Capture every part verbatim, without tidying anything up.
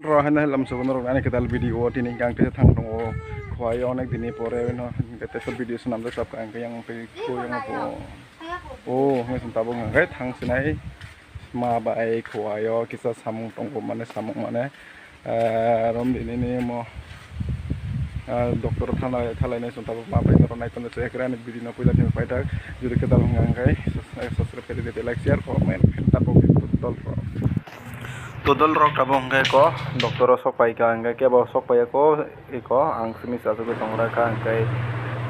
Ro haino hai lamsogo norok ani kwtal video o tini hwnkhe ang teisa thang tongo. Khwlai onek dini pore no hwnkhe teisa video swnamjak sab ka hwnkhe yang tei kho yang bo. O hwnkhe chwng tabuk hwnkhe thang sinai ma bai khwlai o kisa samung tongo mane samung mane, ah, romdi nini mo, ah, doctor thalai thalai nai chwng tabuk ma bai norok naitongo se ekra ani video no puila thang paithak jodi kwtal hwnkha hwnkhe subscribe khaidi like share comment tabuk dol rok. To dol rok tabuk hwnkhe ko doctor o sok paikha hwnkhe kebo sok paiya ko eko ang simi se achugwi tongra kha hwnkhe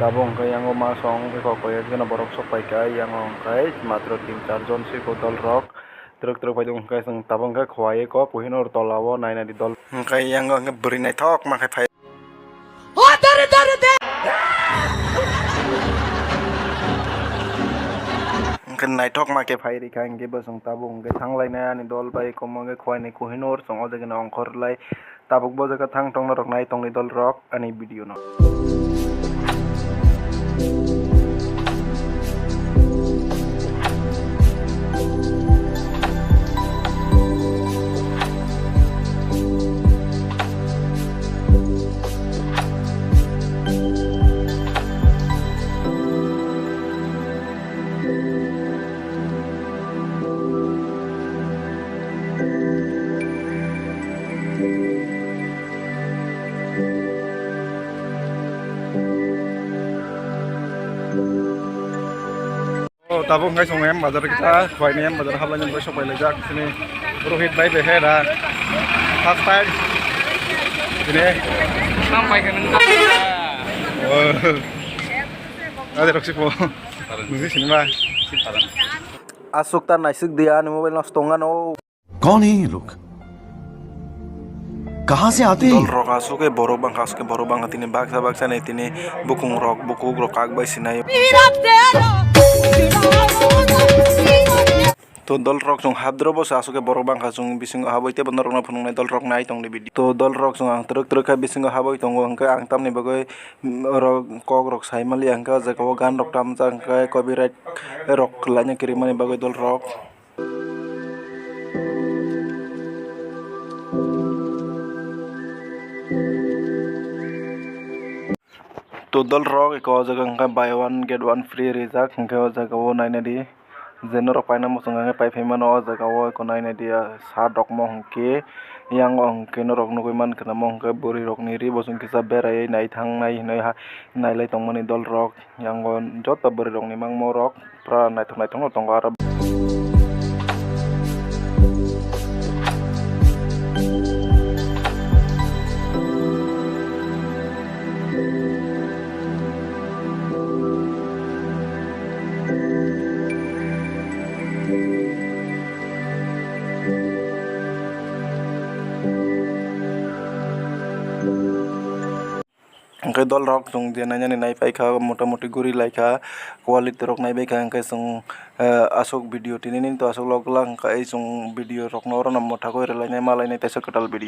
tabuk hwnkhe yango ma song eko koi ekjona borok sok paikha yango hwnkhe matro tin char jon se ko dol rok twrwk twrwk paidung hwnkhe chwng tabuk hwnkhe khwlai eko puhino tola o nai nai di dol hwnkhe yango hwnkhe bwrwi naithok ma khe phai. Hwnkhe naithok ma khe phai rikha hwnkhe bo chwng tabuk hwnkhe thanglainai ani dol bai komo hwnkhe khwlaini Kohinoor chwng o jaga no ongkhorlai tabuk bo jaga thang tong norok nai tongni dol rok ani video no. O tabuk hwnkhe chwng M bazar kita khwlaini M bazar hablai nang sok pai laijak sini Rohit bai bai hera first time sini. Nang pai khe nang. O. Ade roksi po. Nungsi sini ba. Asuk ta naisik dia ani mobile nosto ngano. कौन है ये लोग? कहाँ से आते हैं ये? Dol rok asuk khe borok bangkha, asuk khe borok bangkha, tini baksa baksa ni tini bukung rok, bukuk rok kak bai sinai. To dol rok chwng habdro bo se asuk khe borok bangkha chwng bisingo habwi teibo norok no phunuknai dol rok nai tongni video. To dol rok chwng ang twrwk twrwk khe bisingo habwi tongo hwnkhe ang tamni bagwi, mm, oro kok rok sai manliya hwnkhe o jaga o gan rok tamjak hwnkhe copyright rok laina kirimani bagwi dol rok. To dol rok eko o jaga hwnkhe buy one get one free rijak hwnkhe o jaga o naina di je norok paina muchung hwnkhe pai phai mano o jaga o eko naina di shirt rok mo hwnkhe yang o hwnkhe norok nugui mankha omo hwnkhe bwrwi rok ni ri bo chwng kisa berai nai thang nai hinwi ha nailai tongmani dol rok. Yang o joto bwrwi rok ni mangmo rok pura naithok naithok no tongo aro. Hwnkhe dol rok chwng je nainani naipaikha, motamuti guri laikha, quality rok naibaikha, hwnkhe chwng, eh, aswk video tini nini to aswk log glak, hwnkhe chwng video rokno orono mwthagwi rwlainai malainai teisa kwtal video.